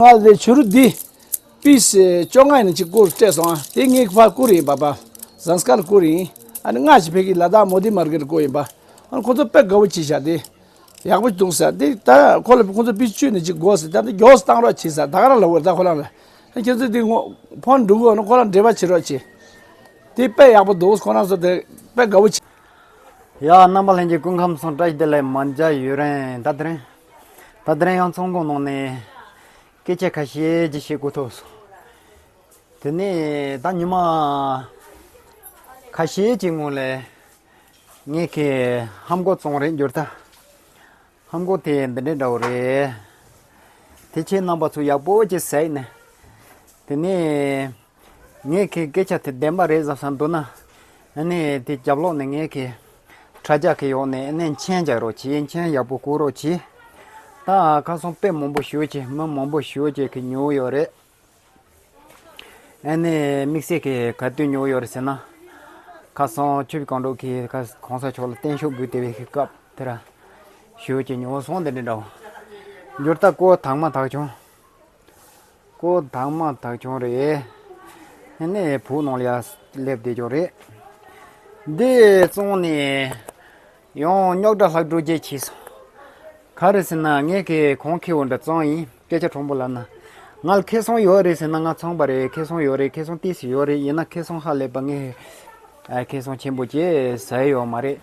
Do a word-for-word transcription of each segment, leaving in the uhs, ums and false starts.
ང་ལ་དེ་བྱུ་རུ་འདི་པིས་བཅོ་ལྔ་ཡིན་ན་ཅིག་བསྐུར་སྤྲད་སོང་ཨ། དེ་ངས་ཕར་བསྐུར་ཡིན་པ་པ། ཟངས་དཀར་བསྐུར་ཡིན། ཨ་ནི་ལྔ་ཞིག་ཕ་གི་ལ་དྭགས་མོ་དི་མར་ཀེཊ་བསྐུར་ཡིན་པ། ཨ་ནི་ཁོ་ཚོ་དཔེ་དགའ་བོ་བྱས་བཞག་དེ། ཡག་པོ་འདུག་ཟེར་དེ་ད་ཁོ་ལ་ཁོ་ཚོ་པིས་བཅུ་ནས་ཅིག་དགོས་ཟེར། ད་དེ་མགྱོགས་སུ་བཏང་རོགས་བྱེད་ཟེར། ད་ག་རང་ལབ་དགོས་རེད། ད་ཁོ་རང་ལ་ཨ་ཁྱེད་ཚོ་དེ་ངོ་ཕོན་འགྲོ་གི་ཡོད་ན་ཁོ་རང་འབྲེལ་བ་བྱེད་རོགས་བྱེད། དེ་དཔེ་ཡག་པོ་འདུག་ཁོ་རང་ཚོ་དེ་དཔེ་དགའ་བོ་བྱས། ཡ། རྣམ་པ་ལྷན་རྒྱས་སྐུ་ཁམས་བཟང་། བཀྲ་ཤིས་བདེ་ལེགས། མ་མཇལ་ཡུན་རིང་། ད་དེ་རིང་ད་དེ་རིང་ཡང་ཚོང་ཁང་ནང་ནས་སྐད་ཆ་ཁ་ཤས་ཅིག་བཤད་དགོས་ཐུག་སོང་། དེ་ནས་ད་ཉི་མ་ཁ་ཤས་ཅིག་སྔོན་ལ་ངས་ཁེ་ཧམ་གོ་བཙོང་རེད་འགྱུར་ད། ཧམ་གོ་དེ་འདི་འདྲའི་འདྲ་བོ་རེད། དེ་ཁྱེད་རྣམ་པ་ཚོ་ཡག་པོ་ཅིག་གཟིགས་ནས། དེ་ནས་ངས་ཁེ་སྐད་ཆ་དེ་བདེན་པ་རེད་བསམ་བསམ་འདུག་ན། ཨ་ནི་དེ་རྒྱབ་ལོགས་ནས་ངས་ཁེ་དྲ་རྒྱ་ཁེ་ཡོག་ནས་ཨ་ནི་མཆན་རྒྱག་རོགས་གྱིས། མཆན་ཡག་པོ་བཀོད་རོགས་གྱིས། ད་ཁ་སང་དཔེ་མང་པོ་ཞུ་གྱིས། མི་མང་པོ་ཞུ་གྱིས་ཁེ་ཉོ་ཡོད་རེད། ཨ་ནི་དམིགས་བསལ་གྱི་ག་དུས་ཉོ་ཡོད་རེད་ཟེར་ན། ཁ་སང་ཆུ་བཞི་སྒང་དྲུག་གི་ཁ་གོང་ས་མཆོག་ལ་བརྟན་བཞུགས་འབུལ་བསྡད་པའི་སྐབས་དེ་ར་ཞུ་གི་ཉོ་སོང་། འདི་འདྲ་འདྲ་བོ། འགྱུར་ད་ཀོ་དྭངས་མ་དག་བྱུང་། ཀོ་དྭངས་མ་དག་བྱུང་རེད། ཨ་ནི་བུ་ནང་ལ་ཡར་སླེབས་བསྡད་ཀྱང་རེད། འདི་བཙོང་ནས། ཡང་རྙོག་དྲ་ལྷག་འགྲོ་རྒྱུ་བྱས་སོང་། ག་རེ་ཟེར་ན་ངས་ཀྱི་གོང་ཁེ་བོ་འདྲ་བཙོང་ཡིན། སྐད་ཆ་དྲང་པོ་ལབ་ན། ང་ལ་ཁེ་བཟང་ཡོད་རེད་ཟེར་ན་ང་ཚང་པ་རེད། ཁེ་བཟང་ཡོད་རེད། ཁེ་བཟང་ཏོག་ཙམ་ཡོད་རེད། ཡིན་ན་ཁེ་བཟང་ཧ་ལས་པ་ངས་ཨ་ཁེ་བཟང་ཆེན་པོ་ཅིག་ཟ་ཡོད་མ་རེད།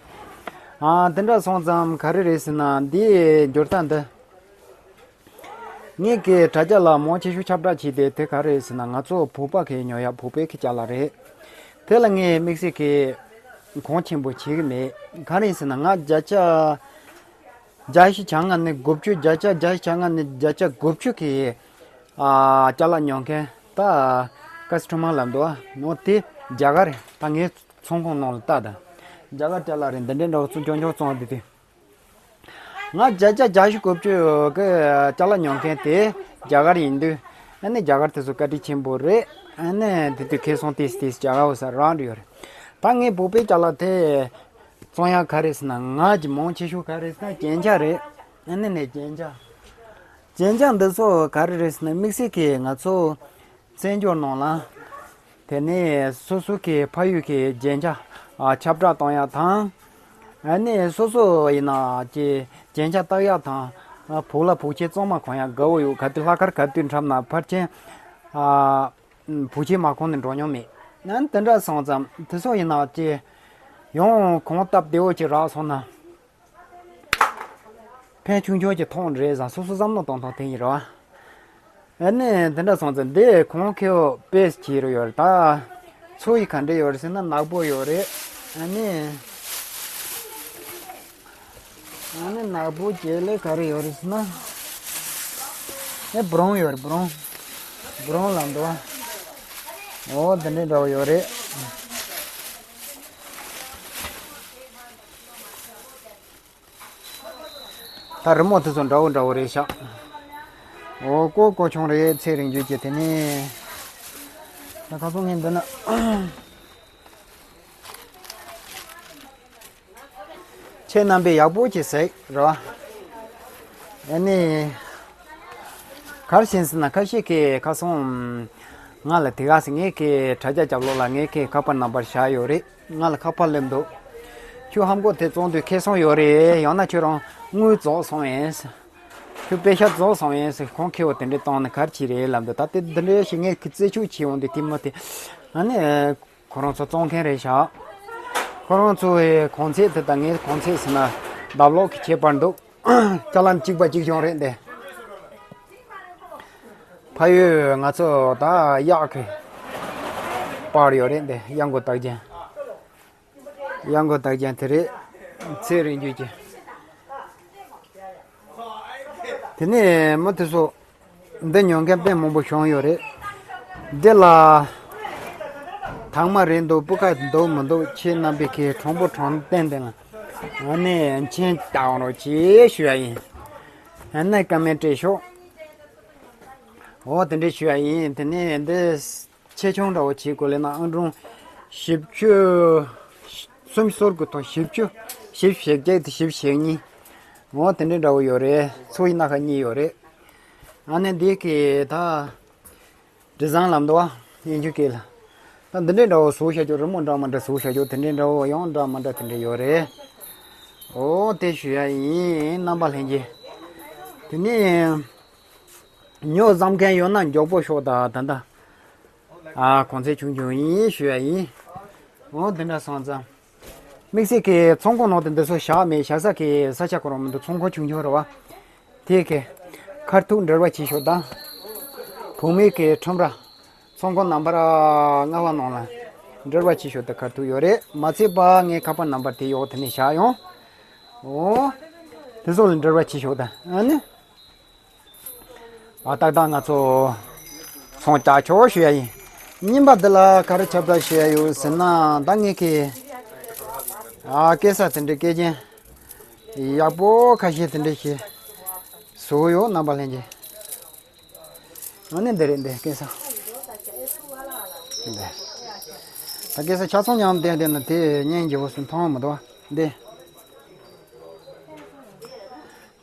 ཨ་དེ་འདྲ་སོང་ཙང་ག་རེ་རེད་ཟེར་ན་འདི་འགྱུར་ད་འདི། ངས་ཀྱི་དྲ་རྒྱ་ལ་མང་ཆེ་ཤོས་ཁྱབ་བསྒྲགས་བྱས་ཏེ་དེ་ག་རེ་ཟེར་ན་ང་ཚོ་བོད་པ་གི་ཉོ་ཡག་བོད་པའི་གི་ཅ་ལག་རེད། དེ་ལ་ངས་དམིགས་བསལ་གི་གོང་ཆེན་པོ་བྱེད་གི་མེད། ག་རེ་ཟེར་ན་ང་བརྒྱ་ཆ་བརྒྱ་ཞིག་བྱ་ང་ནི་དགུ་བཅུ། བརྒྱ་ཆ་བརྒྱ་ཞིག་བྱ་ང་ནི་བརྒྱ་ཆ་དགུ་བཅུ་གི་ཨ་ཅ་ལག་ཉོ་མཁན་ད་ཀ་སི་ཊ་མར་ལབ་འདུག་ཨ། ནོ་དེ་རྒྱ་གར་རེད། ད་ངའི་ཚོང་ཁང་ནང་ལ་ལྟ་ད་རྒྱ་གར་ཅ་ལག་རེད། འདི་འདྲའི་འདྲ་བོ་ཚོ་ཅོང་ཅོང་བཙོང་བསྡད་དུས། ང་བརྒྱ་ཆ་བརྒྱ་ཞིག་དགུ་བཅུ་གི་ཅ་ལག་ཉོ་མཁན་དེ་རྒྱ་གར་ཡིན་དུས། ཨ་ནི་རྒྱ་གར་དེ་ཚོ་བཀའ་དྲིན་ཆེན་པོ་རེད། ཨ་ནི་དེ་དུས་ཁེ་བཟང་ཏོག་ཙམ་ཏོག་ཙམ་རྒྱ་གར་བ་ས་རང་འདྲ་ཡོད་རེད། ད་ངས་བོད་པའི་ཅ་ལག་དེ་བཙོང་ཡག་ག་རེ་ཟེར་ན་ང་གི་མང་ཆེ་ཤོས་ག་རེ་ཟེར་ན་རྒྱན་ཆ་རེད། ཨ་ནི་ནས་རྒྱན་ཆ། རྒྱན་ཆ་འདི་ཚོ་ག་རེ་རེད་ཟེར་ན་དམིགས་བསལ་གྱིས་ང་ཚོ་བཙན་བྱོལ་ནང་ལ། དེ་ནས་སོ་སོ་གི་ཕ་ཡུལ་གྱི་རྒྱན་ཆ་ཨ་ཁྱབ་བསྒྲགས་གཏོང་ཡག་དང་། ཨ་ནི་སོ་སོ་ཡིན་ན་ཀྱི་རྒྱན་ཆ་བཏགས་ཡག་དང་། ཨ་བུ་ལ་བུ་ཆེ་གཙང་མ་གང་ཡག་དགའ་བོ་ཡོད། ག་དུས་ལྷག་དཀར་ག་དུས་འཁྲབ་ན་ཕལ་ཆེར་ཨ་བུ་ཆེ་མ་གང་ནས་འགྲོ་མྱོང་མེད། ཨ་ནི་དེ་འདྲ་སོང་ཙང་དེ་ཚོ་ཡིན་ན་ཀྱི་ཡང་གོང་སྟབས་བདེ་བོ་ཅིག་རག་སོང་ན། ཕན་ཆུང་ཆུང་གི་ཐོག་རེད་བསམ། སོ་སོ་བསམ་བློ་གཏོང་སྟངས་དེ་ཡིན་རེད་བ། ཨ་ནི་འདི་འདྲ་སོང་ཙང་འདི་གོང་ཁེ་བོ་དཔེ་བྱས་རུ་ཡོད་རེད་ད། ཚོ་ཡི་ག་འདྲ་ཡོད་རེད་ཟེར་ན་ནག་པོ་ཡོད་རེད། ཨ་ནི་ཨ་ནི་ནག་པོ་བྱས་ལས་ག་རེ་ཡོད་རེད་ཟེར་ན། ཨེ་བུ་རོང་ཡོད་རེད། བུ་རོང་བུ་རོང་ལ་འདུག་བ། འོ་འདི་འདྲ་འདྲ་བོ་ཡོད་རེད། ད་རི་མོ་དེ་ཚོ་འདྲ་བོ་འདྲ་བོ་རེད་ཤག་འོ་ཀོ་ཀོ་ཆུང་རེད། ཚེ་རིང་རྒྱུད་ཀྱི་དེ་ནས་ད་ཁ་སང་ངས་འདི་ན་ཁྱེད་རྣམ་པས་ཡག་པོ་ཅིག་གཟིགས་རོགས། ཨ་ནི་གར་ཕྱིན་ཟིན་ན་ཁ་ཤས་ཀྱིས་ཁ་སང་ང་ལ་དེ་ག་ཟེར། ངས་ཀྱི་དྲ་རྒྱ་རྒྱབ་ལོགས་ལ་ངས་ཀྱི་ཁ་པར་ནམ་བར་བཞག་ཡོད་རེད། ང་ལ་ཁ་པར་སླེབས་འདུག་ཁྱོད་ཧམ་གོ་དེ་བཙོང་དུས་ཁེ་བཟང་ཡོད་རེད། ཡང་ན་ཁྱོད་རང་དངུལ་རྫོགས་སོང་ཡིན། ཁྱོད་པེ་ཤ་རྫོགས་སོང་ཡིན་ཟེར། གོང་ཁེ་བོ་དེ་འདྲས་བཏང་ནས་གར་ཕྱིན་རེད་ལབ་འདུག་ད་དེ་འདི་འདྲས་ཞིག་ངས་ཀྱི་རྩད་ཆོད་བྱས་འོང་དུས་དེ་མོ་དེ། ཨ་ནི་ཁོ་རང་ཚོ་བཙོང་མཁན་རེད་ཤག་ཁོ་རང་ཚོའི་གོང་ཚད་དེ་དང་ངའི་གོང་ཚད་ཟེར་ན་ལྡབ་ལོག་གི་ཁྱད་པར་འདུག་ཅ་ལག་གཅིག་པ་གཅིག་རྐྱང་རེད་འདི། ཕ་ཡུལ་ང་ཚོ་ད་གཡག་གི་པར་ཡོད་རེད་འདི། གཡག་མགོ་བཏགས་ཅན། གཡག་མགོ་བཏགས་ཅན་དེ་རེད། ཚེ་རིང་རྒྱུད་ཀྱི། དེ་ནས་མི་དེ་ཚོ་འདི་ཉོ་མཁན་དཔེ་མང་པོ་བྱུང་ཡོད་རེད། འདི་ལ་དྭངས་མ་རེད་འདུག་སྤུས་ཀ་འདུག་མི་འདུག་ཁྱེད་རྣམ་པས་ཁྱེད་དྲང་པོ་དྲང་བདེན་བདེན་ལ་ཨ་ནི་མཆན་བཏང་རོགས་གྱིས་ཞུ་ཡ་ཡིན། ཨ་ནི་ཀ་མེན་སྤྲད་ཤོག་འོ་དེ་འདྲས་ཞུ་ཡ་ཡིན། དེ་ནས་འདི། ཆེ་ཆུང་འདྲ་བོ་བྱེད་དགོས་ལབ་ན་ཨང་གྲངས་བཞི་བཅུ། སུམ་ཅུ་སོ་དགུ་དང་བཞི་བཅུ། བཞི་བཅུ་ཞེ་བརྒྱད་དང་བཞི་བཅུ་ཞེ་གཉིས། འོ་དེ་འདྲའི་འདྲ་བོ་ཡོད་རེད། ཚོ་ཡི་སྣ་ཁ་གཉིས་ཡོད་རེད། ཨ་ནི་འདི་གི་ད་འབྲི་བཟང་ལམ་དུ་བ་ཡིན་རྒྱུ་གི་ལ། ད་འདི་འདྲའི་འདྲ་བོ་བཟོ་བྱ་རྒྱུ་རི་མོ་འདྲ་མ་འདྲ་བཟོ་བྱ་རྒྱུ་དེ་འདྲའི་འདྲ་བོ་ཡང་འདྲ་མ་འདྲ་དེ་འདྲ་ཡོད་རེད། ཨོ་དེ་ཞུ་ཡ་ཡིན་རྣམ་པ་ལྷན་རྒྱས། དེ་ནས་ཉོ་བཟང་མཁན་ཡོད་ན་མགྱོགས་པོ་ཤོག་ད་ད་ད། ཨ་གོང་ཚད་ཆུང་ཆུང་ཡིན་ཞུ་ཡ་ཡིན། འོ་དེ་འདྲ་སོང་ཙང་། དམིགས་བསལ་གྱི་ཚོང་ཁང་ནང་དུ་འདི་ཚོ་བཞག་མེད། བཞག་ས་གི་ས་ཆ་ཁོ་རང་མི་འདུག་ཚོང་ཁང་ཆུང་ཆུང་རེད་བ། དེ་གི་ཁར་ཐུག་འབྲེལ་བ་བྱེད་ཤོག་དང་། བུད་མེད་ཀྱི་ཁྲོམ་ར། ཚོང་ཁང་ནམ་བར་ལྔ་པ་ནང་ལ་འབྲེལ་བ་བྱེད་ཤོག་དང་ཁར་ཐུག་ཡོད་རེད། མ་ཚད་པ་ངའི་ཁ་པར་ནམ་བར་དེ་ཡོག་དེ་ནས་བཞག་ཡོང་། འོ། དེ་ཚོ་ལ་འབྲེལ་བ་བྱེད་ཤོག་དང་ཨ་ནི། ཨ་ཏག་ཏག་ང་ཚོ་ཚོང་རྒྱག་ཆོག་ཞུ་ཡ་ཡིན། རྙིང་པ་འདི་ལ་ག་རེ་ཁྱབ་བསྒྲགས་ཞུ་ཡ་ཡོད་ཟེར་ན་ད་ངས་ཀྱི་ཨ་སྐྱེ་ས་དེ་འདྲའི་སྐྱེ་རྒྱན་ཡག་པོ་ཁ་ཤས་དེ་འདྲ་ཞིག་བཟོ་ཡོད་རྣམ་པ་ལྷན་རྒྱས། ཨ་ནི་འདི་རེད་འདི་སྐྱེ་ས། འདི་ད་སྐྱེ་ས་ཆ་ཚང་མཉམ་བསྡད་བསྡད་ན་དེ་སྙིང་རྗེ་བོ་སུ་མཐོང་མི་འདུག་འདི།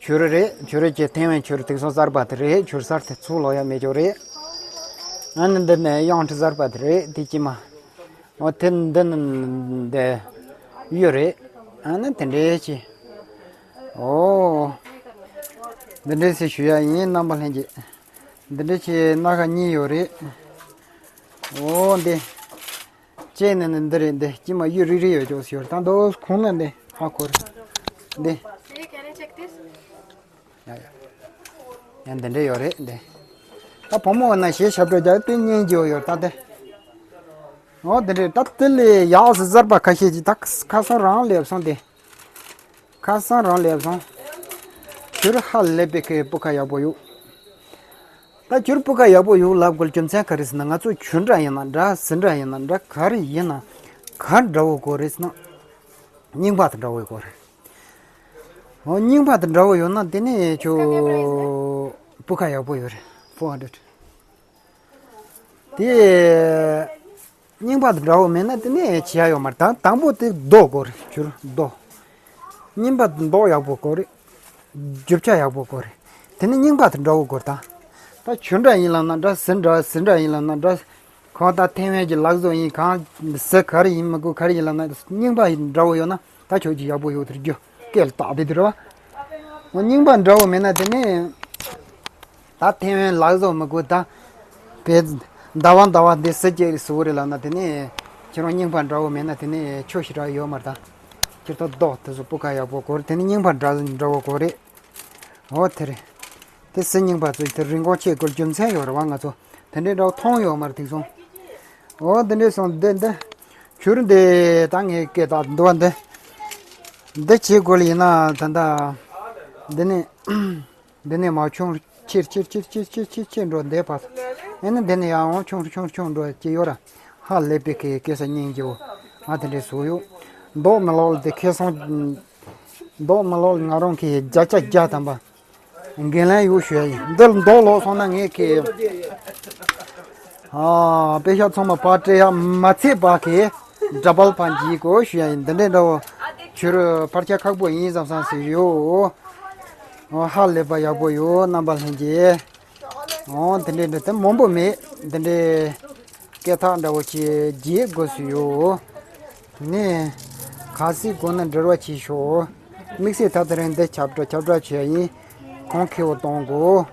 བྱུ་རུ་རེད། བྱུ་རུ་གྱི་ཐེ་ཝན་བྱུ་རུ་དེང་སང་གསར་པ་དེ་རེད། བྱུ་རུ་གསར་དེ་ཚུར་ལོག་ཡ་མེད་ཅོག་རེད། ཨ་ནི་འདི་ནས་གཡང་ཁྲི་གསར་པ་དེ་རེད་དེ་ཀྱི་མ། འོ་དེ་འདི་ནི་འདི་གཡུ་རེད། ཨ་ནི་དེ་འདྲའི་ཅི། འོ། འདི་འདྲའི་སེ་ཞུ་ཡ་ཡིན་རྣམ་པ་ལྷན་རྒྱས། འདི་འདྲའི་ཅི་སྣ་ཁ་གཉིས་ཡོད་རེད། འོ་འདི། ལྕེ་ནི་ནི་འདི་རེད་འདི་ཅི་མ་གཡུ་རིག་རིག་ཡོད་ཅོག་ཡོད་ད་འདོ་ཁོང་ན་འདི་ཧ་གོ་རེད། འདི། ཡ་ཡ། ཡ་འདི་འདྲ་ཡོད་རེད་འདི། ད་བུ་མོ་བ་ན་ཞེ་ཞབས་བྲོ་རྒྱག་དེ་སྙིང་རྗེ་བོ་ཡོད་ད་དེ། འོ་འདི་འདྲ་ད་དེ་ལས་ཡག་སུ་གསར་པ་ཁ་ཤས་ཀྱི་ད་ཁ་སང་རང་སླེབས་སོང་དེ། ཁ་སང་རང་སླེབས་སོང་། ཁྱོད་ཧ་ལས་པའི་ཁའི་སྤུ་ཁ་ཡག་པོ་ཡོད། ད་ཁྱོད་སྤུ་ཁ་ཡག་པོ་ཡོད་ལབ་དགོས་རྒྱུ་མཚན་ག་རེ་ཟེར་ན་ང་ཚོ་ཆུ་འདྲ་ཡིན་ན་འདྲ་ཟི་འདྲ་ཡིན་ན་འདྲ་ག་རེ་ཡིན་ན་ག་འདྲ་བོ་དགོས་རེད་ཟེར་ན། རྙིང་པ་དང་འདྲ་བོ་དགོས་རེད། འོ་རྙིང་པ་དང་འདྲ་བོ་ཡོད་ན་དེ་ནས་ཁྱོད་སྤུ་ཁ་ཡག་པོ་ཡོད་རེད། Four hundred། དེ། རྙིང་པ་དང་འདྲ་བོ་མེད་ན་དེ་ནས་བྱེད་ཡ་ཡོད་མ་རེད། ད་དང་པོ་དེ་རྡོ་དགོས་རེད་ཁྱོད་རྡོ། རྙིང་པ་དང་མདོག་ཡག་པོ་དགོས་རེད། རྒྱུ་ཆ་ཡག་པོ་དགོས་རེད། དེ་ནས་རྙིང་པ་དང་འདྲ་བོ་དགོས་རེད་ད། ད་ཆུ་འདྲ་ཡིན་ལབ་ན་འདྲ་ཟི་འདྲ་ཟི་འདྲ་ཡིན་ལབ་ན་འདྲ། གང་ལྟར་ཐེ་ཝན་གྱི་ལག་བཟོ་ཡིན་གང་ཟི་ག་རེ་ཡིན་མི་དགོས་ག་རེ་ཡིན་ལབ་ན་རྙིང་པ་ཡིན་འདྲ་བོ་ཡོད་ན་ད་ཁྱོད་ཀྱི་ཡག་པོ་ཡོད་དེར་རྒྱུ་སྐད་ལ་བཏགས་དེ་དེ་རེད་བ། རྙིང་པ་འདྲ་བོ་མེད་ན་དེ་ནས། ད་ཐེ་ཝན་ལག་བཟོ་མི་དགོས་ད། པའི་ཟླ་བ་ཟླ་བ་འདི་སྲིད་ཀྱི་ཟུག་རེད་ལབ་ན་དེ་ནས་ཁྱེད་རང་རྙིང་པ་འདྲ་བོ་མེད་ན་དེ་ནས་ཆོ་ཞེ་དྲག་ཡོད་མ་རེད་ད། ཁྱེད་ད་རྡོ་དེ་ཚོ་སྤུ་ཁ་ཡག་པོ་དགོས་རེད། དེ་ནས་རྙིང་པ་འདྲ་འདྲ་བོ་དགོས་རེད། འོ་དེ་རེད། དེ་སྲིད་རྙིང་པ་ཚོས་དེ་རིན་གོང་ཆེ་དགོས་རྒྱུ་མཚན་ཡོད་རེད་བ། ང་ཚོ་དེ་འདྲའི་འདྲ་བོ་མཐོང་ཡོད་མ་རེད་དེང་སང་། འོ་དེ་འདྲའི་སོང་འདི་འདི། ཁྱོད་འདི་ད་ངས་སྐད་བཏགས་འདུག་བ་འདི། འདི་བྱེད་དགོས་ལ་ཡིན་ན་ད་ལྟ་འདི་ནས། འདི་ནས་མར་ཆུང་ཆེར་ཆེར་ཆེར་ཆེར་ཆེར་ཆེར་ཆེར་འགྲོ་བསྡད་པ། ཨེ་ནི་འདི་ནས་ཡང་འོང་ཆུང་ཆུང་ཆུང་འགྲོ་ཀྱི་ཡོད་ར། ཧ་ལས་པའི་ཁའི་སྐྱེ་ས་སྙིང་རྗེ་བོ། ང་དེ་འདྲའི་བཟོ་ཡོད། མདོག་མི་ལོག་ལ་དེ་ཁེ་སང་། མདོག་མི་ལོག་ལ་ང་རང་གི་བརྒྱ་ཆ་བརྒྱ་ཐམ་པ། འགན་ལེན་ཡོད་ཞུ་ཡ་ཡིན། འདི་ལ་མདོག་ལོག་སོང་ན་ངས་ཁེ། ཨ་དཔེ་ཤག་ཚང་མ་ཕར་སྤྲད་ཡ་མ་ཚད་པ་ཁེ། ཌ་བལ་ཕར་འཇིག་གོ་ཞུ་ཡ་ཡིན། འདི་འདྲའི་འདྲ་བོ། ཁྱོད་ཕར་ཆ་ཁག་པོ་ཡིན་བསམ་བསམ་ཟེར་ཡོད། ཨོ་ཧ་ལས་པ་ཡག་པོ་ཡོད་རྣམ་པ་ལྷན་རྒྱས། ཨོ་དེ་འདྲའི་འདྲ་དེ་མང་པོ་མེད། འདི་འདྲའི་སྐད་ཐག་འདྲ་བོ་ཅིག་བརྗེད་དགོས་སུ་ཡོད། ནས་ག་སྲིད་དགོས་ན་འབྲེལ་བ་བྱེད་ཤོག་དམིགས་བསལ་ད་དེ་རིང་འདི་ཁྱབ་བསྒྲགས་ཁྱབ་བསྒྲགས་བྱས་ཡིན། གང་ཁེ་བོ་གཏོང་དགོས།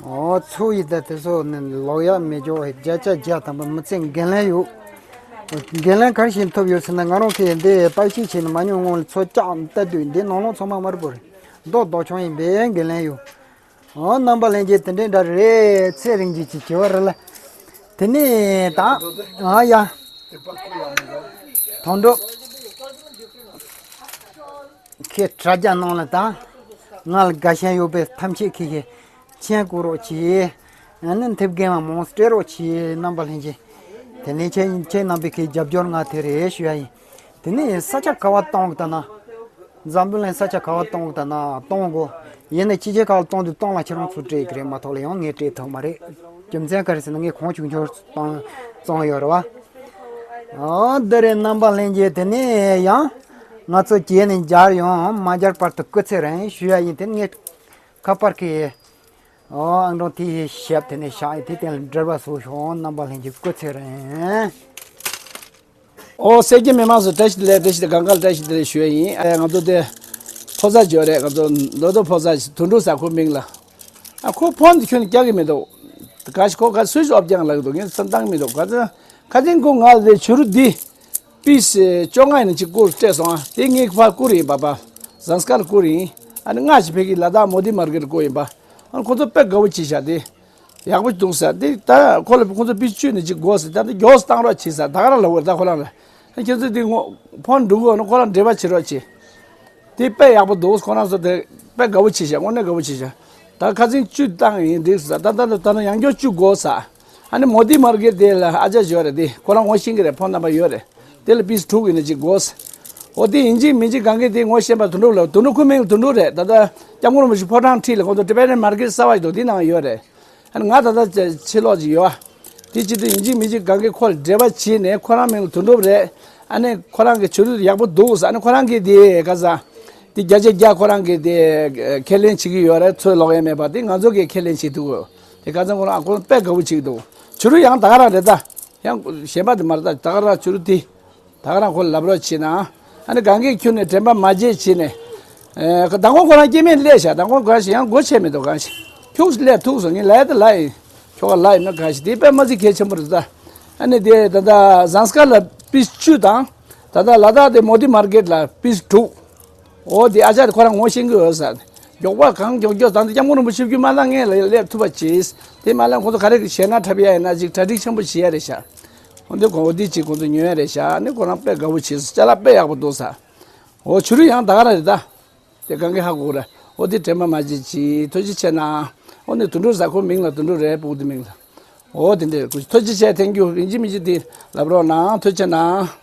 ཨོ་ཚོ་ཡི་ད་དེ་ཚོ་ནི་ལོག་ཡ་མེད་ཅོག་བརྒྱ་ཆ་བརྒྱ་ཐམ་པ་མི་ཚེ་འགན་ལེན་ཡོད། འགན་ལེན་ག་རེ་བྱས་ཐུབ་ཡོད་ཟེར་ན་ང་རང་ཁེ་འདི་བརྟག་དཔྱད་བྱས་ནས་མ་ཉུང་སྔོན་ལ་ཚོ་བཀྱག་ལྟ་དུས་འདི་ནང་ལོགས་ཚང་མ་དམར་པོ་རེད། རྡོ་རྡོ་ཆུང་ཡིན་པའི་འགན་ལེན་ཡོད། ཨོ་རྣམ་པ་ལྷན་རྒྱས་དེ་འདྲའི་འདྲ་རེད། ཚེ་རིང་རྒྱུད་ཀྱི་བྱ་བ་རེད་ལ། དེ་ནས་ད་ཨ་ཡ། དོན་གྲུབ། ཁྱེད་དྲ་རྒྱ་ནང་ལ་ད། ང་ལ་དགའ་ཞེན་ཡོད་པའི་ཐམས་ཅད་ཁྱེད་ཀྱིས་མཆན་བཀོད་རོགས་གྱིས། ཨ་ནི་མཐེབ་རྒན་མ་མང་སྤྲད་རོགས་གྱིས་རྣམ་པ་ལྷན་རྒྱས། དེ་ནས་ཁྱེད་ཁྱེད་རྣམ་པས་ཁྱེད་རྒྱབ་སྐྱོར་ང་དེ་རེད་ཞུ་ཡ་ཡིན། དེ་ནས་ས་ཆ་ག་བ་གཏོང་གི་ད་ན། འཛམ་བུ་གླིང་ས་ཆ་ག་བ་གཏོང་གི་ད་ན་གཏོང་དགོ། ཡིན་ན་ཕྱི་རྒྱལ་ཁག་ལ་གཏོང་དུས་གཏོང་ལ་ཁྱེད་རང་ཚོ་སྤྲད་གི་རེད་མ་གཏོགས་ལ་ཡང་ངས་སྤྲད་ཐུབ་མ་རེད། རྒྱུ་མཚན་ག་རེ་ཟེར་ན་ངས་གོང་ཆུང་ཆུང་བཏང་བཙོང་ཡོད་རེད་བ། ཨོ་འདི་རེད་རྣམ་པ་ལྷན་རྒྱས། དེ་ནས་ཡང་ང་ཚོ་གྱེས་ནས་མཇལ་ཡོང་མ་མཇལ་བར་དུ་སྐུ་ཚེ་རིང་ཞུ་ཡ་ཡིན། དེ་ངས་ཁ་པར་གི་ ཨོ་ཨང་གྲངས་དེའི་ཞབས་དེ་ནས་བཞག་ཡིན། དེ་སྟེང་ལ་འབྲེལ་བ་བཟོ་ཤོག་རྣམ་པ་ལྷན་རྒྱས་སྐུ་ཚེ་རིང་། ཨོ་སེར་སྐྱ་མི་མང་ཚོ་བཀྲ་ཤིས་བདེ་ལེགས། བཀྲ་ཤིས་བདེ་ལེགས། གང་ག་ལ་བཀྲ་ཤིས་བདེ་ལེགས་ཞུ་ཡ་ཡིན། ཨ་ང་ཚོ་དེ་ཕོ་གསར་ཅིག་ཡོད་རེད། ང་ཚོ་ལོ་ཏོག་ཕོ་གསར་ཅིག་དོན་གྲུབ་ཟེར། ཁོ་མིང་ལ། ཨ་ཁོ་ཕོན་དེ་ཁྱོན་ནས་རྒྱག་གི་མི་འདུག་ག་ཞིག་ཁོ་ག་སུས་ཨོབ་རྒྱང་ལགས་འདུག་ངས་བསམ་བཏང་གི་མི་འདུག་ག་ཚོད་ཁ་ཚིག་ཁོ་ང་ལ་དེ་བྱུ་རུ་འདི་པིས་བཅོ་ལྔ་ཡིན་ན་ཅིག་བསྐུར་སྤྲད་སོང་། ཨ་དེ་ངས་ཕར་བསྐུར་ཡིན་པ། པ་ཟངས་དཀར་བསྐུར་ཡིན། ཨ་ནི་ལྔ་ཞིག་ཕ་གི་ལ་དྭགས་མོ་དི་མར་ཀེཊ་བསྐུར་ཡིན་པ། ཨ་ནི་ཁོ་ཚོ་དཔེ་དགའ་བོ་བྱས་ཤག་དེ་ཡག་པོ་འདུག་ཟེར། དེ་ད་ཁོ་ལ་ཁོ་ཚོ་པིས་བཅུ་ནས་ཅིག་དགོས་ཟེར། ད་དེ་མགྱོགས་སུ་བཏང་རོགས་བྱེད་ཟེར། ད་ག་རང་ལབ་དགོས་རེད། ད་ཁོ་རང་ལ། ཨ་ཁྱེད་ཚོས་དེ་ངོ་ཕོན་འགྲོ་གི་ཡོད་ན་ཁོ་རང་འབྲེལ་བ་བྱེད་རོགས་བྱེད། དེ་དཔེ་ཡག་པོ་འདུག་ཁོ་རང་ཚོ་དེ་དཔེ་དགའ་བོ་བྱས་ཤག་དངོས་གནས་དགའ་བོ་བྱས་ཤག་ད་ཁ་ཚིག་བཅུ་བཏང་ཡིན་འགྲིག་ཟེར། ད་ད་ད་ད་ནང་ཡང་བསྐྱར་བཅུ་དགོས་ཟེར། ཨ་ནི་མོ་དི་མར་ཀེཊ་དེ་ལ་ཨ་ཅག་ཡོད་རེད། དེ་ཁོ་རང་ངོ་ཤེས་ཀྱི་རེད། ཕོན་རྣམ་པ་ཡོད་རེད། དེ་ལ་པིས་དྲུག་ཡིན་ན་ཅིག་དགོས། འོ་དེ་ཡིན་གཅིག་མིན་གཅིག་གང་གི་དེ་ངོ་ཤེས་པ་དོན་གྲུབ་ལ། དོན་གྲུབ་ཁོའི་མིང་ལ་དོན་གྲུབ་རེད། ད་ལྟ་སྐྱབས་མགོན་རིན་པོ་ཆེ་ཕོ་བྲང་འཁྲིས་ལ་ཁོང་ཚོ་ཊི་བེ་ཊན་མར་ཀེཊ་གསར་པ་ཞིག་འདུག་དེའི་ནང་ཡོད་རེད། ཨ་ནི་ང་ད་ལྟ་ཕྱི་ལོགས་ཅིག་ཡོད། དེ་ཅི་ཐུབ་ཡིན་གཅིག་མིན་གཅིག་གང་གི་ཁོ་ལ་འབྲེལ་བ་བྱས་ནས། ཁོ་རང་མིང་ལ་དོན་གྲུབ་རེད། ཨ་ནི་ཁོ་རང་གི་བྱུ་རུ་ཡག་པོ་འདུག་ཟེར། ཨ་ནི་ཁོ་རང་གིས་དེ་ག་ས་དེ་བརྒྱ་ཆ་བརྒྱ་ཁོ་རང་གིས་དེ་ཁས་ལེན་བྱེད་ཀྱི་ཡོད་རེད། ཚུར་ལོག་ཡ་མེད་པ་དེ་ང་ཚོ་གིས་ཁས་ལེན་བྱེད་ཐུབ་ཀྱི་ཡོད། དེ་ཁ་སང་ཁོ་རང་ཨ་ཁོ་རང་དཔེ་དགའ་བོ་བྱེད་ཀྱི་འདུག་བྱུ་རུ་ཡང་ད་ག་རང་རེད། ད་ཡང་གཞན་པ་དེ་མ་རེད། ད་ད་ག་རང་བྱུ་རུ་དེ། ད་ག་རང་ཁོ་ལ་ལབ་རོགས་བྱེད་ན། ཨ་ནི་གང་གིས་ཁྱོན་ནས་དྲན་པ་མ་བརྗེད་བྱས་ནས། ཨེ་མདང་དགོང་ཁོ་རང་སྐྱེ་དམན་སླེབས་ཤག་མདང་དགོང་གང་ཞིག་ཡང་སྒོ་ཕྱེ་མི་འདུག་གང་ཞིག་ཁྱུག་སླེབས་ཐུག་སོང་། ངས་ལབ་ཡ་ད་ལབ་ཡིན། ཁྱོ་ག་ལབ་ཡིན་ན་གང་ཞིག་དེ་དཔེ་མ་ཚིག་གལ་ཆེན་པོ་རེད་ད། ཨ་ནི་དེ་ད་ལྟ་ཟངས་དཀར་ལ་པིས་བཅུ་དང་། ད་ལྟ་ལ་དྭགས་དེ་མོ་དི་མར་ཀེཊ་ལ་པིས་དྲུག་འོ་དེ་ཨ་ཅག་དེ་ཁོ་རང་ངོ་ཤེས་ཀྱི་ཡོད་ས། མགྱོགས་པ་གང་མགྱོགས་མགྱོགས་དང་དེ་སྐྱབས་མགོན་རིན་པོ་ཆེ་བརྒྱུད་མ་ལ་ངས་ལ་སླེབས་ཐུབ་པ་བྱེད། དེ་མ་ལ་ཁོ་ཚོ་ག་རེ་ཞེད་སྣང་འཁྲབ་ཡ་ཡིན་ན་ཅིག་གྲ་སྒྲིག་ཆེན་པོ་བྱེད་ཡ་རེད་ཤག་འོ་འདི་གོ་འོ་འདི་ཅིག་ཁོ་ཚོ་ཉོ་ཡ་རེད་ཤག་ཨ་ནི་ཁོ་རང་དཔེ་དགའ་བོ་བྱེད། ཅ་ལག་དཔེ་ཡག་པོ་འདུག་ས། འོ་བྱུ་རུ་ཡང་ད་ག་རང་རེད་ད། དེ་གང་གི་ཧ་གོ་ར། འོ་དེ་དྲན་པ་མ་བརྗེད་ཅིག་ཐུགས་རྗེ་ཆེ་གནང་། འོ་ནི་དོན་གྲུབ་ཟེར། ཁོ་མིང་ལ་དོན་གྲུབ་རེད། ཕྲུ་གུ་དེ་མིང་ལ། འོ་དེ་འདྲ་ཐུགས་རྗེ་ཆེ། ཐེང་ཀིའུ། ཡིན་གཅིག་མིན་གཅིག་དེ་ལབ་རོགས་གནང་། ཐུགས་རྗེ་ཆེ་གནང་།